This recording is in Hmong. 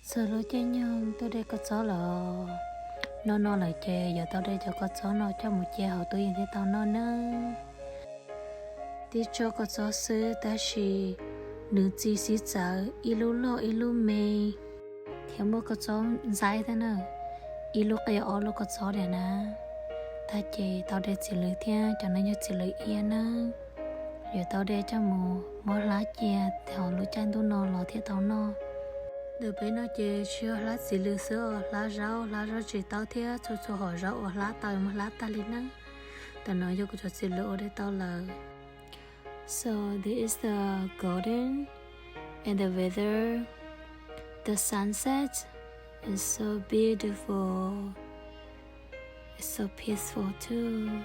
Txog lub caij nyoog tuaj de kua txob lawm. Noj noj lawm ces yuav tau de cov kua txob no coj mus cia hauv tub yees thiaj tau noj nawb. Tib tsob kua txob xwb tab sis nws txi sib txawv ib lub loj ib lub me, thiab muaj kua txob ntxaib thiab na, ib lub qia ob lub kua txob diam na. Tag ces tau de txiv lws thiab, cov no yog txiv lws iab nawb. Yuav tau de coj mus muab hlab cia thaum lub caij ntuj no los thiaj tau noj. Ntawm peb no ces tsis yog hlab txiv lws xwb os, hlab zaub, hlab zaub tsis taub thiab txhua txhua hom zaub uas hlab tau muab hlab tag li nawb. Ntawm no yog kuv cov txiv lws uas de tau lawm. So this is the garden and the weather. The sunset is so beautiful. It's so peaceful too.